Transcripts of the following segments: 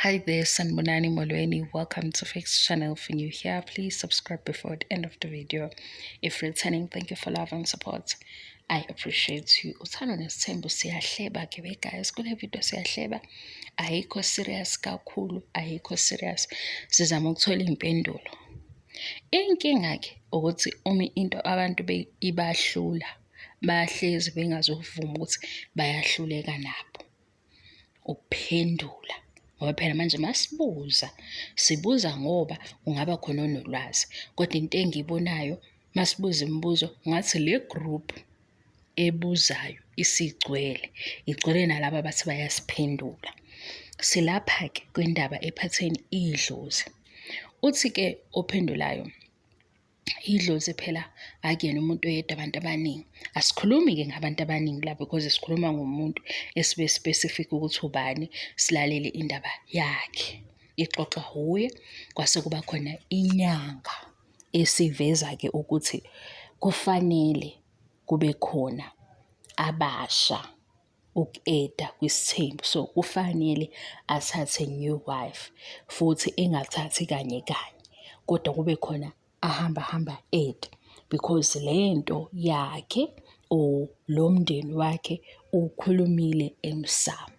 Hi there, Sanbonani Molweni. Welcome to Fix Channel. If you're new here, please subscribe before the end of the video. If returning, thank you for love and support. I appreciate you. Uthando nesithembu siyahleba ke be guys. Kule video siyahleba. Ayikho serious kakhulu, ayikho serious. Sizama ukuthola impendulo. Inkinga ke ukuthi uma into abantu ibahlula, bahlezi bengazovuma ukuthi bayahluleka nabo ukuphendula ngoba phela manje masibuza sibuza ngoba kungaba khona onolwazi kodwa into engiyibonayo masibuza imibuzo ngathi le group ebuzayo isigcwele igcwele nalaba abathi bayasiphendula. Silapha-ke kwindaba ephatheni idlozi. Uthi-ke ophendulayo idlozi phela akuyena umuntu oyedwa, abantu abaningi. Asikhulumi-ke ngabantu abaningi la because sikhuluma ngomuntu esibe specific ukuthi ubani, silalele indaba yakhe ixoxwa wuye. Kwase kuba khona inyanga esiveza-ke ukuthi kufanele kube khona abasha uku-eda kwisithembu, so kufanele athathe new wife futhi engathathi kanye kanye kodwa kube khona ahamba hamba ede because le nto yakhe or lo mndeni wakhe ukhulumile emsamo.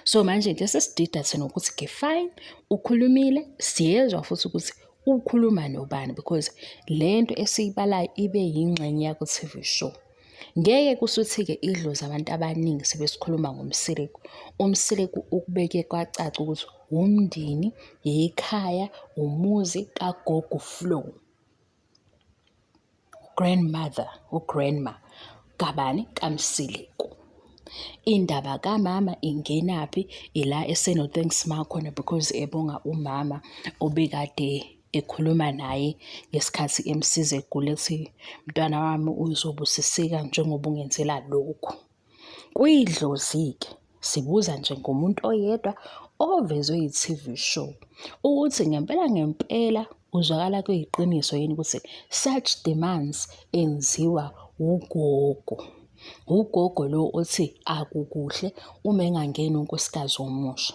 So manje into esesidida thina ukuthi ke fine ukhulumile, siyezwa futhi ukuthi ukhuluma nobani because le nto esiyibalayo ibe yingxenye yaku-T_V show. Ngeke kusuthi-ke idlozi abantu abaningi sebesikhuluma ngoMseleku. UMseleku ukubeke kwacaca ukuthi wumndeni, yikhaya, umuzi kagogo Flo. Grandmother, ugrandma kabani? KaMseleku. Indaba kamama ingenaphi? Ila eseno-thanks ma khona because ebonga umama obekade ekhuluma naye ngesikhathi emsiza egula ethi, mntwana wami uzobusiseka njengoba ungenzela lokhu. Kwidlozi-ke sibuza nje ngomuntu oyedwa ovezwe yi-T_V show ukuthi ngempela ngempela kuzwakala kuyiqiniso yini ukuthi such demands enziwa ugogo. Ugogo lo othi akukuhle uma engangeni unkosikazi omusha.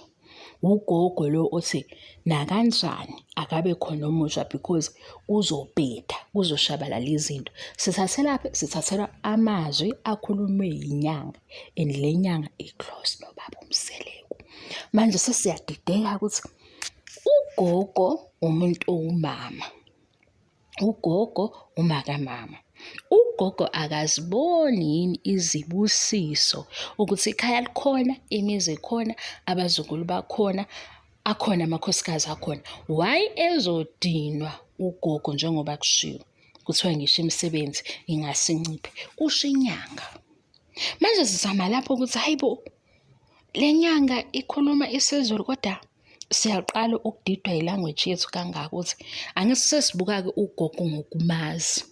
Ugogo lo othi nakanjani akabe khona omusha because kuzobheda, kuzoshabalala izinto. Sithathelaphi? Sithathelwa amazwi akhulunywe yinyanga and le nyanga i-close nobaba uMseleku. Manje sesiyadideka ukuthi ugogo umuntu owumama. Ugogo umakamama. Ugogo akaziboni yini izibusiso ukuthi ikhaya likhona, imizi ikhona, abazukulu bakhona, akhona amakhosikazi akhona. Why ezodinwa ugogo njengoba kushiwo? Kuthiwa ngisho imisebenzi ingase inciphe, kusho inyanga. Manje sizama lapho ukuthi hayi bo, le nyanga ikhuluma isiZulu kodwa siyaqala ukudidwa yi-language yethu kangaka ukuthi angithi sesibuka-ke ugogo ngokumazi.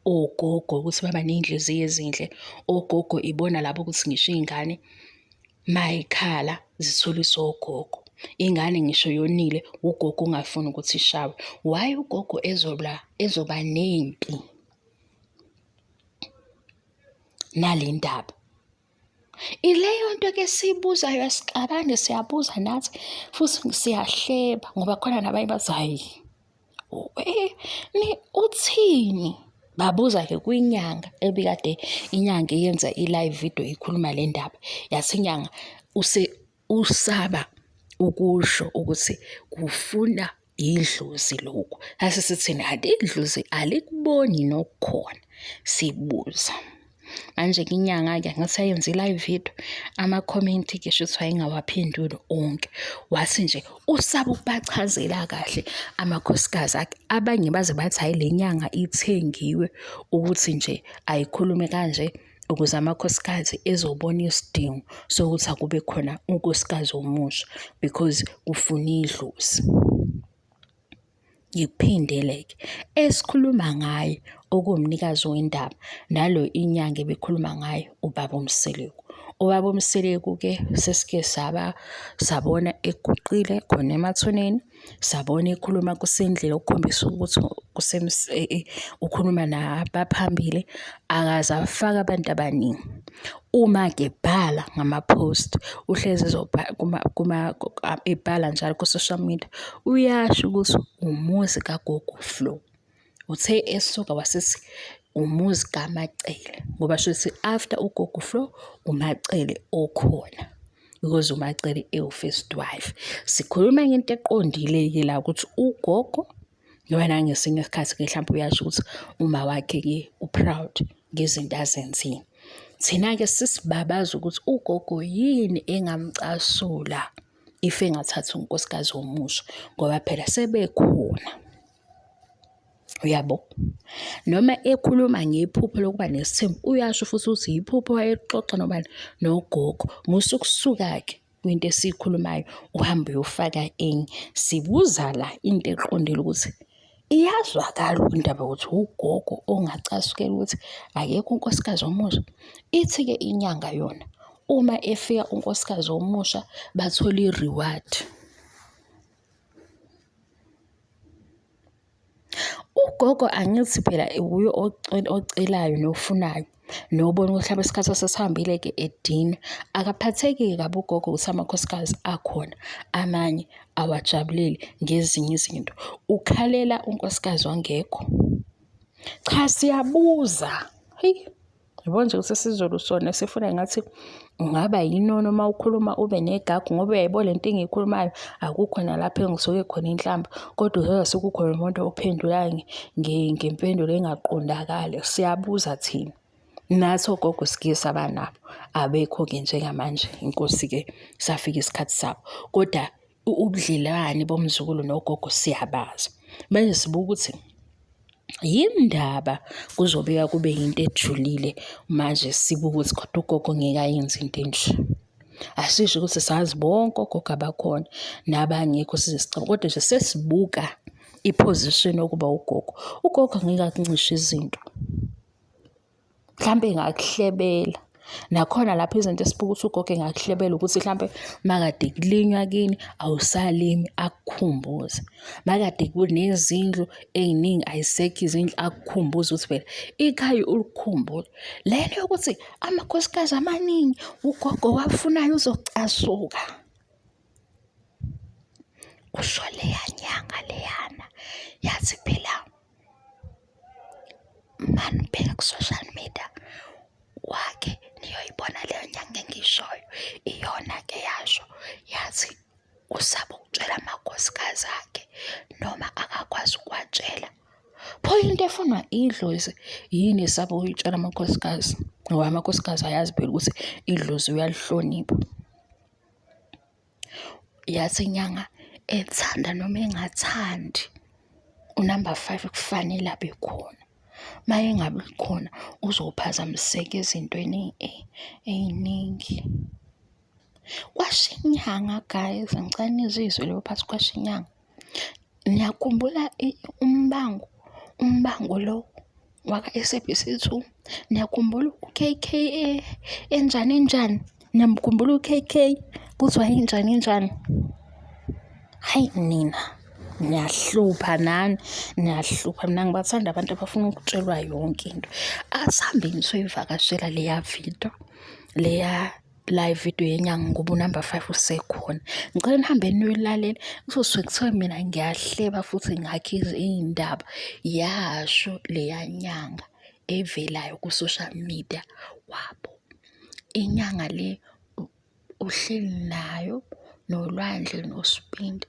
Ogogo ukuthi baba ney'nhliziyo ezinhle, ogogo ibona labo ukuthi ngisho iy'ngane mayikhala zithuliswa ogogo. Ingane ngisho yonile ugogo ongafuni ukuthi ishawe. Why ugogo ezoba ezoba nempi nale ndaba? Ileyo nto ke esiyibuzayo asixabani siyabuza nathi futhi siyahleba ngoba khona nabanye bathi hhayi ni uthini? Babuza-ke kwinyanga ebikade inyanga iyenza i-live video ikhuluma le ndaba. Yathi inyanga usaba ukusho ukuthi kufuna idlozi lokhu. Sase sithini kanti idlozi alikuboni nokukhona sibuza. Manje-ke inyanga-ke angathi ayenze i-live video, amakhomenti-ke shuthi wayengawaphenduli onke. Wathi nje usaba ukubachazela kahle amakhosikazi akhe. Abanye baze bathi hhayi le nyanga ithengiwe ukuthi nje ayikhulume kanje ukuze amakhosikazi ezobona isidingo sokuthi akube khona unkosikazi omusha because kufuna idlozi. Ngikuphindele-ke esikhuluma ngaye okuwumnikazi wendaba nalo inyanga ebikhuluma ngayo ubaba uMseleku. Ubaba uMseleku-ke sesike saba sabona eguqile khona emathuneni, sabona ekhuluma kusendlela okukhombisa ukuthi ukhuluma nabaphambili, akaze afake abantu abaningi. Uma-ke ebhala ngama-post, uhlezi ebhala njalo ku-social media, uyasho ukuthi umuzi kagogo Flo. Uthe esuka wasethi umuzi kaMaCele, ngoba shuthi after ugogo Flo, uMaCele okhona because uMaCele ewu-first wife. Sikhuluma ngento eqondile-ke la ukuthi ugogo, ngoba nangesinye isikhathi-ke mhlawumpe uyasho ukuthi uma wakhe-ke u-proud ngezinto azenzile. Thina-ke sisibabaza ukuthi ugogo yini engamcasula if engathatha unkosikazi omusha ngoba phela sebekhona. Uyabo? Noma ekhuluma ngephupho lokuba nesithembu, uyasho futhi ukuthi yiphupho wayelixoxa nobani, nogogo. Musa ukusuka-ke kwinto esiyikhulumayo uhambe uyofaka enye. Sibuza la into eqondile ukuthi iyazwakala indaba yokuthi ugogo ongacasukela ukuthi akekho unkosikazi omusha. Ithi-ke inyanga yona uma efika unkosikazi omusha bathola i-reward. Ugogo angithi phela wuye ocelayo nofunayo nobona ukuthi mhlawumbe isikhathi sesihambile-ke edinwa. Akaphatheki kabi ugogo ukuthi amakhosikazi akhona amanye awajabulile ngezinye izinto. Ukhalela unkosikazi ongekho. Cha, siyabuza, hheyi. Yabo nje ukuthi isiZulu sona sifuna ngathi ungaba yinono uma ukhuluma ube negagu ngoba uyayibona lento engiyikhulumayo akukho nalapho engisuke khona inhlamba kodwa uzozwa sekukhona umuntu ophendulayo ngempendulo engaqondakali. Siyabuza thina. Nathi ogogo sike saba nabo, abekho-ke njengamanje, inkosi-ke safika isikhathi sabo. Kodwa ubudlelwane bomzukulu nogogo siyabazi. Manje sibuka ukuthi yini ndaba kuzobika kube yinto ejulile manje sibuka ukuthi kodwa ugogo ngeke ayenze into enje. Asisho ukuthi sazi bonke ogogo abakhona nabangekho size sicabanga kodwa nje sesibuka i-position yokuba ugogo. Ugogo angeke akuncishe izinto. Mhlampe engakuhlebela. Nakhona lapho izinto esibuka ukuthi ugogo engakuhlebela ukuthi mhlampe makade kulinywa kini awusalimi akukhumbuze. Makade kunezindlu ey'ningi ayisekho izindlu akukhumbuze ukuthi phela ikhaya ulikhumbule. Lento yokuthi amakhosikazi amaningi ugogo wafunayo uzocasuka. Kusho leya nyanga leyana yathi phela manibheka ku-social media wakhe niyoyibona leyo nyanga engiyishoyo. Iyona-ke yasho yathi usaba ukutshela amakhosikazi akhe noma akakwazi ukuwatshela. Pho into efunwa idlozi yini esaba ukuyitshela amakhosikazi? Ngoba amakhosikazi ayazi phela ukuthi idlozi uyalihlonipha. Yathi inyanga ethanda noma engathandi unamba 5 kufanele abe khona. Uma engabi khona uzophazamiseka ezintweni ey'ningi. Kwasho inyanga guys, ngicela nizizwe leyo part, kwasho inyanga. Niyakhumbula umbango, umbango lo waka-S_A_B_C 2? Niyakhumbula u-K_K enjani enjani? Niyamkhumbula u-K_K ukuthi wayenjani enjani? Hhayi nina niyahlupha nani, niyahlupha. Mina ngibathanda abantu abafuna ukutshelwa yonke into. Asihambeni soyivakashela leya video, leya live video yenyanga ngoba unumber 5 usekhona. Ngicela nihambe niyoyilalela kuzosuke kuthiwa mina ngiyahleba futhi ngakho iy'ndaba. Yasho leya nyanga evelayo ku-social media wabo. Inyanga le uhleli nayo noLwandle noSbindi.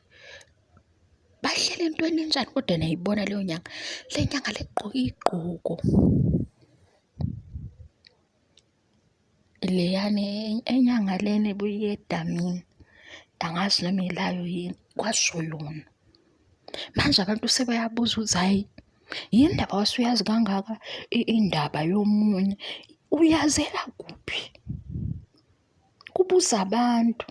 Bahleli entweni enjani kodwa niyayibona leyo nyanga. Le nyanga le igqoke iy'gqoko. Leyana enyanga lena ebuye edamini, angazi noma ilayo yini, kwasho yona. Manje abantu sebeyabuza ukuthi hhayi, yini ndaba wasuyazi kangaka indaba yomunye, uyazela kuphi? Kubuza abantu.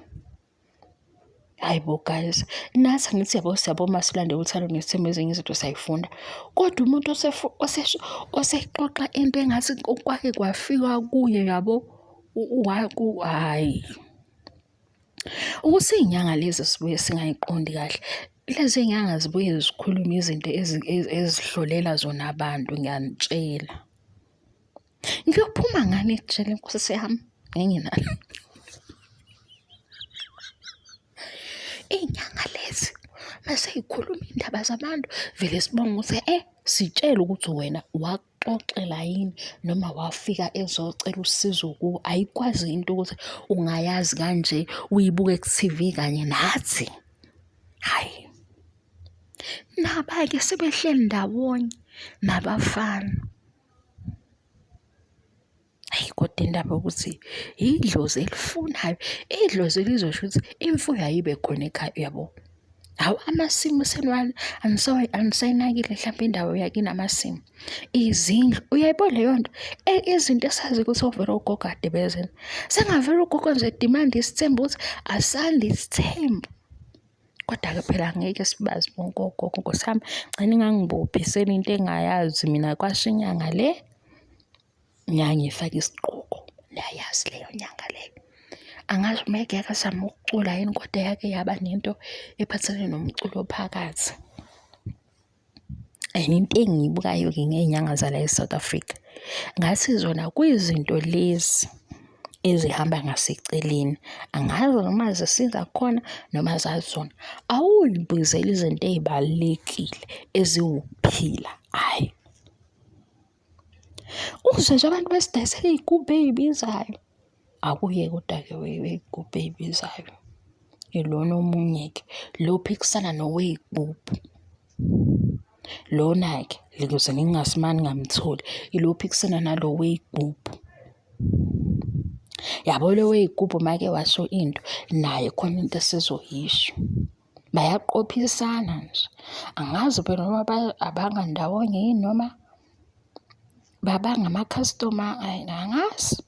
Hhayi bo guys, nathi angithi yabo siyabo uma silande uthando nesithembu ezinye izinto siyayifunda. Kodwa umuntu osexoxa into engathi kwake kwafikwa kuye yabo, hhayi. Ukuthi iy'nyanga lezi sibuye singayiqondi kahle, lezi y'nyanga zibuye zikhulume izinto ezihlolela zona abantu ngiyanitshela. Ngiyophuma ngani ejele nkosi yami? Ngingenalo. Iy'nyanga lezi mase y'khuluma iy'ndaba zabantu vele sibonge ukuthi sitshele ukuthi wena wakuxoxela yini noma wafika ezocela usizo kuwe. Ayikwazi into ukuthi ungayazi kanje uyibuke ku-T_V kanye nathi. Hhayi. Naba-ke sebehleli ndawonye nabafana. Ayi kodwa indaba yokuthi idlozi elifunayo, idlozi elizosho ukuthi imfuyo ayibe khona ekhaya uyabo. Hawu amasimu anisayinakile hlampe indawo yakini amasimu. Izindlu, uyayibona leyo nto? Izinto esazi ukuthi ovele ogogo kade bezenza. Sengavele ugogo nje demand isithembu ukuthi asande isithembu. Kodwa-ke phela angeke sibazi bonke ogogo nkosi yami, ngcela ningangibophiseli into engayazi mina kwasho inyanga le. Ngangifake isigqoko, niyayazi leyo nyanga leyo. Angazi uma eke yakazama ukucula yini kodwa yake yaba nento ephathelene nomculo phakathi. And into engiyibukayo-ke ngey'nyanga zala e-South Africa, ngathi zona kwizinto lezi ezihamba ngaseceleni, angazi noma zisiza khona noma zazona. Awuyibizeli izinto ey'balulekile eziwukuphila, hhayi. Uzwe nje abantu besidayisela iy'gubhu ey'bizayo. Akuye kodwa-ke wey'gubhu ey'bizayo. Ilona omunye-ke lo ophikisana nowey'gubhu. Lona-ke ukuze ngingasimane ngingamtholi, ilo ophikisana nalo wey'gubhu. Yabo lo wey'gubhu make washo into, naye khona into esezoyisho. Bayaqophisana nje. Angazi phela noma abangandawonye yini noma babanga amakhastoma angazi.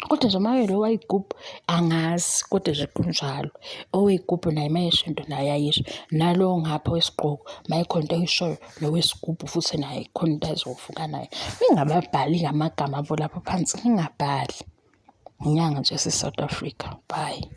Kodwa nje uma lo wayigubhu angazi kodwa nje kunjalo. Oweyigubhu naye uma esho into naye ayisho. Nalo ngapha wesigqoko uma ekhona into ayishoyo nowesigubhu futhi naye khona into azovuka nayo. Ningababhali-ke amagama abo lapho phansi, ningabhali. Inyanga nje yase-South Africa. Bye.